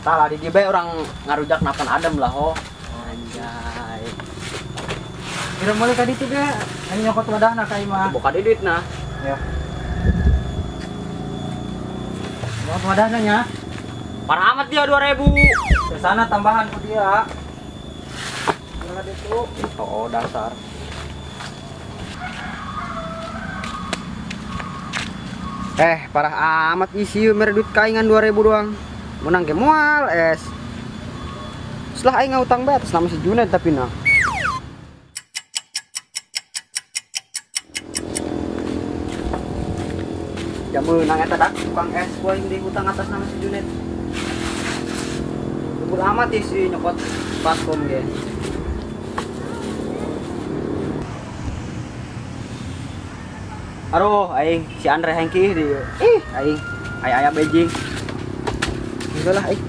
Tah lah di dieu bae urang ngarujak napan adem lah ho. Anjay. Kira meuli ka ditu ge, aing nyokot wadahna ka imah. Boka di duitna. Ya. Nyokot wadahna nya. Parah amat dia 2000. Kesana tambahan ku dia. Kira ditu. Oh, dasar. Parah amat isi mere duit kaingan 2000 doang. Menang ge moal es. Setelah aing ngutang bae atas nama si Junaid tapi nah. Jamu nang eta dak tukang es gua yang dihutang atas nama si Junaid. Kubul amat isi nyokot baskom ge. Aduh, aing si Andre hengki di. Ih, aing aya aya bejing. Enggak lah, aing.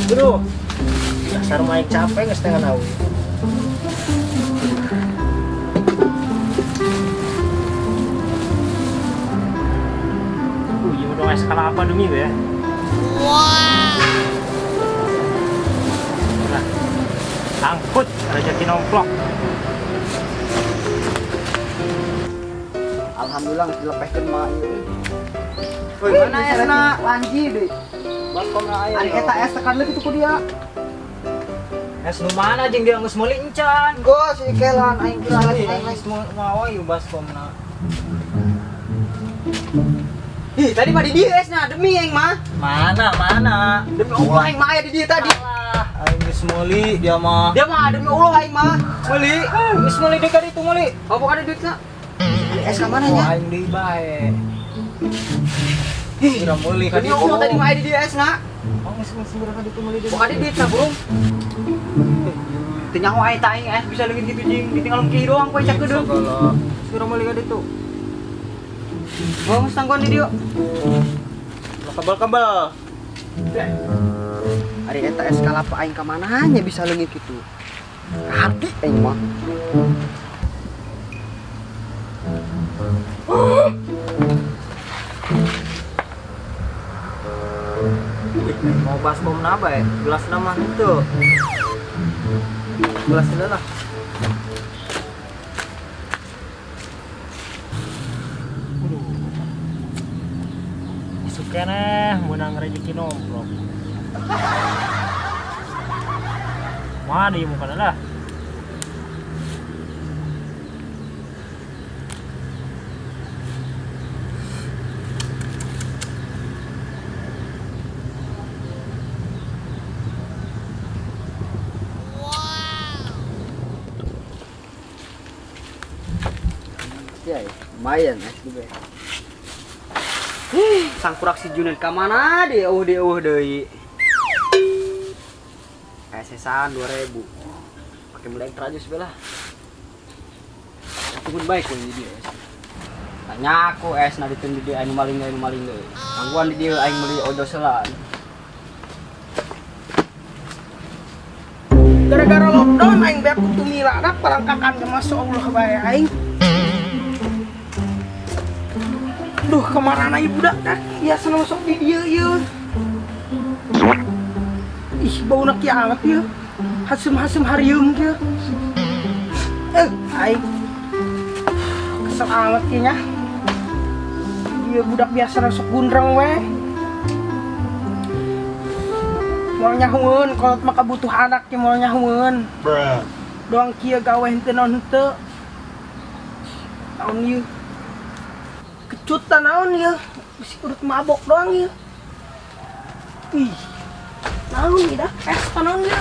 Bro, dasar main capek geus teh nganawi. Ieu udah es kelapa demi we. Wow. Nah, angkut rezeki nomplok. Alhamdulillah geus dilepehkeun mah ieu. Woi, mana esna lanji deui. Baskomna aya. Ari eta es tekan leutik ku dia. Es nu mana jeung dia geus meuli encan. Gos ikelan aing kira aing geus mawa ieu baskomna. Ih, tadi mah di dieu esna, demi aing mah. Mana mana? Demi Allah aing mah aya di dieu tadi. Aing geus meuli dia mah. Dia mah demi Allah aing mah meuli. Geus meuli deui ka ditu meuli. Oh, bukan ada duitna. Es ka mana nya? Aing deui bae. Ih, meuli ka ditu. Demi Allah tadi mah aya di dieu esna. Oh, geus geus ka ditu meuli deui. Bukan ada duitna, Bung. Teu nyaho aing ta aing es bisa leungit kitu jeung ditinggal kieu doang poe cakedeung. Geus meuli ka ditu. Bang, tangguan di dieu. Kabel-kabel. Ari eta es kalapa aing ka mana nya bisa leungit kitu. Ka hati aing mah. Mau baskom napa ya? Gelas nama itu. Gelas lah. Keneh menang rezeki nomplok. Mana ieu mukana lah. Wow. Ya, lumayan es juga. Sangkurak si Junaid ka mana deui eueuh deui deui. Esesan 2000. Pakai beli ekstra aja sebelah. Tunggu baik we di dieu. Tanya aku es na ditun di dieu anu maling deui. Tangguan di dieu aing meuli ojol selan. Gara-gara lockdown aing beak kutu mila dak parangkakan ge masuk Allah bae aing. Duh, kemana ibu budak dah? Biasa masuk di dia ieu. Ih, bauna kieu amat ieu. Hasem-hasem harieum kieu. Aing. Kesel amat kieu nya. Ieu budak biasa masuk gundreng we. Moal nyahueun kolot mah kabutuh anak kieu moal nyahueun. Bruh. Doang kieu gawe henteu naon henteu. Taun ieu. Kecutan naon ya, bisi urut mabok doang ya. Ih, naon ya dah, es naon ya.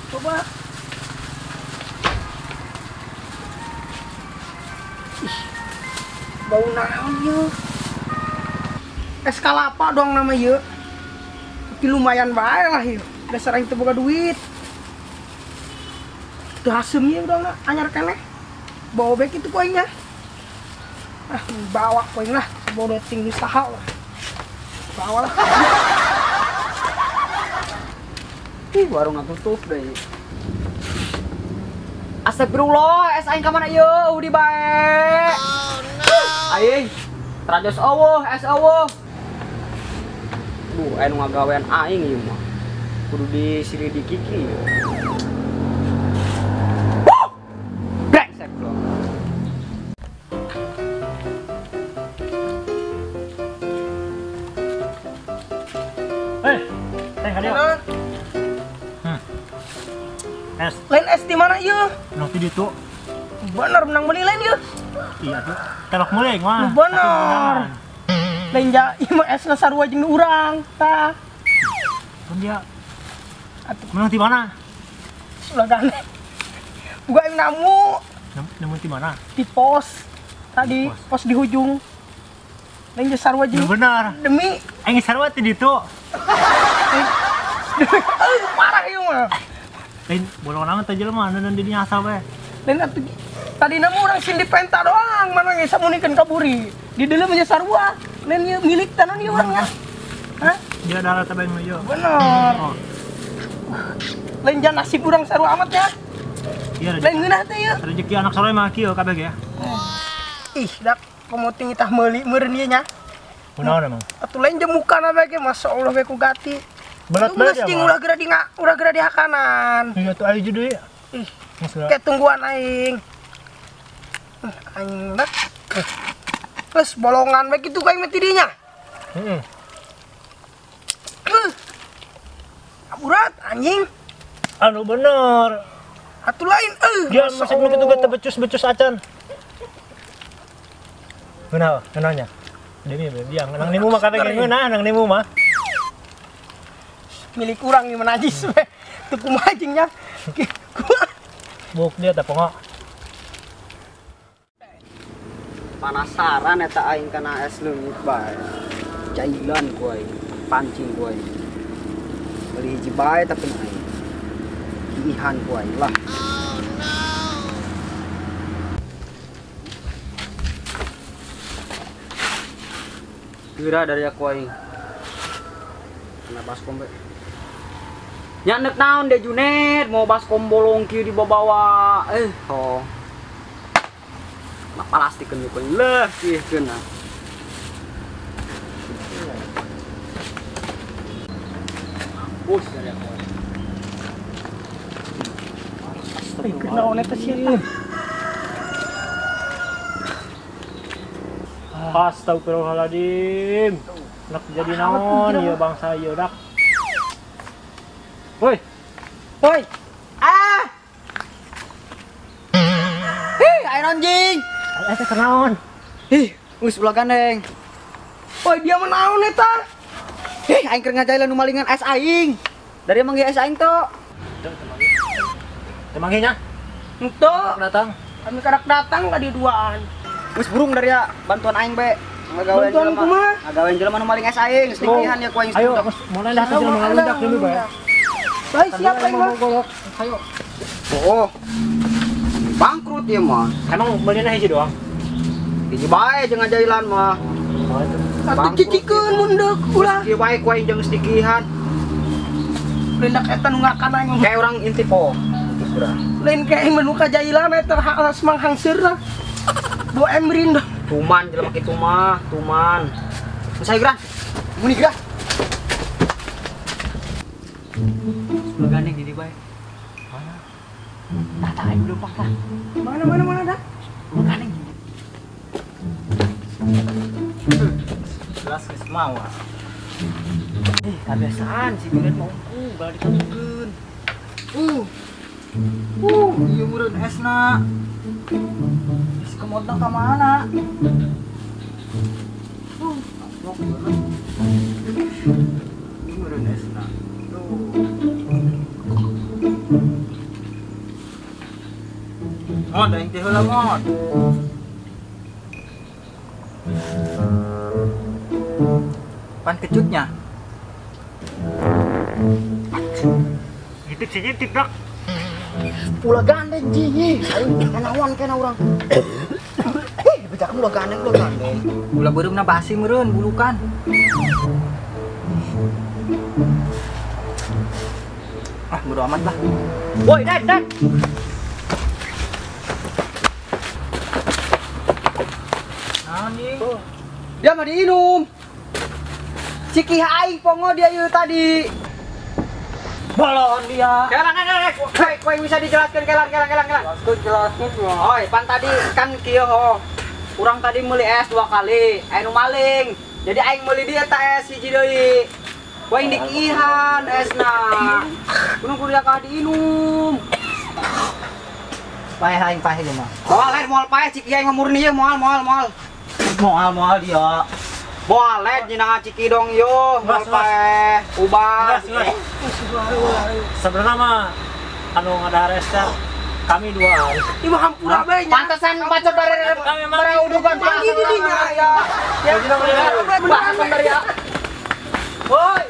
Coba. Ih, bau naon ya. Es kalapa doang nama ya. Tapi lumayan bae lah ya. Dasar aing teu boga duit. Teu haseum ieu doang anyar keneh. Bawa baik itu poinnya. Ah, bawa poin lah, bawa tinggi saha lah. Awal. Ih, warung tutup deh. Astagfirullah, es aing ka mana ieu? Di bae. Oh no. Aing, terajos eueuh, es eueuh. Duh, aya nu ngagawean aing ieu mah. Kudu disilidiki kieu. Brengsek lo. Hei, teh ka dieu. Es. Lain es di mana ieu? Nanti ditu. Bener menang beli lain ieu. Iya tuh. Telok meuli mah. Bener. Lain ja ieu mah esna sarua jeung urang tah. Kan dia atuh menang di mana? Ulah gane. Buka aing namu. Nemu di mana? Di pos. Tadi pos di hujung. Lain ja sarua jeung. Bener. Demi aing sarua ti ditu. Parah ieu mah. Lain bolong naon teh jelema anu di dinya asal we. Lain atuh tadi nemu urang sing dipenta doang, mana geus samunikeun ka buri. Di deuleu mah sarua. Lain ieu milik tanon ieu urang nya. Hah? Dia darah teh bae ieu. Bener. Oh. Lain jan nasib urang sarua amat ya. Iya, lain ngeunah teh ieu. Rezeki anak soleh mah kieu kabeh ge ya. Ih, dak komo ting itah meuli meureun ieu nya. Kunaon emang? Atuh lain jemukana bae ge masyaallah we ku gati. Berat banget ya, ulah geura di ulah geura di hakanan. Iya tuh ayo deui. Ih, kayak tungguan aing. Aing dak. Terus bolongan we kitu aing mah tidinya. Heeh. Aburat anjing. Anu bener. Atuh lain euy. Dia masuk nu kitu ge teu becus-becus acan. Ngeunah, ngeunahnya. Demi dia nang nimu mah kabeh ge ngeunah, nang nimu mah. Milik urang nih menajis we. Teu kumaha jeung nya. Buk dia teh pongok. Penasaran eta aing kana es leungit bae. Jailan ku aing, pancing ku aing. Beli hiji bae tapi aing. Ihan ku aing lah. Oh no. Geura dari aku aing. Kana baskom bae. Nyanek naon deh Junet, mau baskom bolong kieu dibawa-bawa. Oh. Nah, plastikeun ieu leuh kieu keuna. Mampus dari aku. Kunaon eta sia tah? Astagfirullahaladzim. Nak jadi naon ieu bangsa ieu dak. Woi. Woi. Ah. Hih, air anjing. Eta kunaon? Ih, geus ulah gandeng. Woi, dia mah naon eta? Ih, aing keur ngajailan nu malingan es aing. Dari manggih es aing tuh. Teu manggih nya? Henteu. Datang. Kami karak datang ka dieu duaan. Geus burung dari ya bantuan aing bae. Ngagawean jelema. Ngagawean jelema nu maling es aing, selingkihan ya ku aing. Ayo, mulai dah jelema ngaludak deui bae. Baik, siap aing mah. Ayo. Oh. Bangkrut ieu mah. Emang meulina hiji doang? Hiji bae jeung ngajailan mah. Atuh cicikeun mun deuk ulah. Kieu bae ku aing jeung sedikihan. Lain dak eta nu ngakan aing. Kayak orang inti po. Lain kayak aing mah nu kajailan eta alas mang hangseur lah. 2 emrin dah. Tuman jelema kitu mah, tuman. Mun saya geura. Muni geura. Sebelah gandeng di bae. Mana? Tah tah aing leumpang tah. Mana mana mana dah? Sebelah gandeng. Jelas geus mawa. Kebiasaan si Junet mau ungku, bala dikabukeun. Ieu meureun esna. Si kemotna ka mana? Ieu meureun esna. Mod aing teh heula mod. Pan kecutnya. Ngintip sih ngintip dak. Ulah gandeng ji, aing nanawan kena urang. Bejakan ulah gandeng, ulah gandeng. Ulah beureumna basi meureun bulukan. Ah, bodo amat lah. Woi, Dan, Dan. Naon ieu? Dia mah diinum. Ciki aing pongo dia ieu tadi. Bolon dia. Kelang, kelang, kelang. Kau yang bisa dijelaskan kelang, kelang, kelang, kelang. Jelaskeun, jelaskeun. Oi, pan tadi kan kieu ho. Urang tadi meuli es 2 kali, aya nu maling. Jadi aing meuli dia ta es hiji deui. Ku aing dikihan esna. Kudu kudu dia kalah diinum. Paeh aing paeh ieu mah. Moal lain moal paeh ciki aing mah murni ye moal moal moal. Moal moal dia. Moal lain nyinang ciki dong yo, moal paeh. Ubar. Sebenarnya mah anu ngadahar es teh kami dua hari. Ieu mah hampura bae nya. Pantesan bacot dari udugan Panggil di dinya ya. Ya, bahasan dari ya. Woi.